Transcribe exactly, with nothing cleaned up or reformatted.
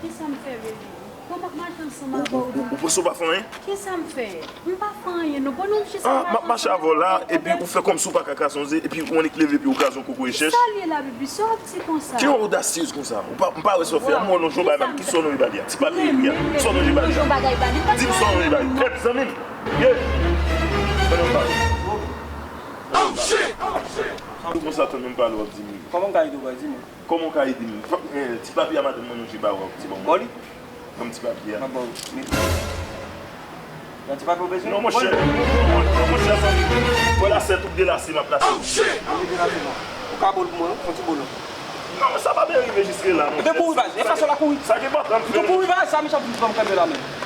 Kisa m fè, baby? Kòman m ap mache ansanm avè w la? Ou panse w pa fè anyen? Kisa m fè? M pa fè anyen, non. Bon, non, m jis ap mache ansanm avè w, gen pwoblèm? Ah, m ap mache avè w la, epi ou fè kòmsi w pa ka kraze yon ze, epi ou annik leve pye ou kraze yon kokoye chèch. Kisa l ye la, baby? Sa w ap di konsa? Ki yon odasyez konsa? Ou pa, m pa wè sa w fè a. M wè w nan jan w bay bali. Kisa w nan bagay a? Ti papye ekri a. Kisa w nan bagay a? Di m sa w nan bagay a. Fèt zanmi m. Ye. Tande m pale. Oh, shit! Oh, shit! Konsa, tande m pale, w ap di m. Kòman m ka ede w, baz? Di m. Kòman w ka ede m? Fòk, eh, ti papye a madanm mwen manje ba w, ti ban mwen. Ba w li? Ban m ti papye a. M ap ba w. Mete. Nan ti papye w bezwen? Non, monchè. Monchè, zanmi. Mwen lase tout delase, m ap lase. Mete delase non. Ou ka ba w l pou mwen, non? Fon ti bolo. Non, sa pa byen rive jiske la, monchè. Ebyen kouri, baz. E fason l ap kouri. Sa gen pantan, frè. Ou kouri, baz. Sa mechan pou ban m kanpe la menm.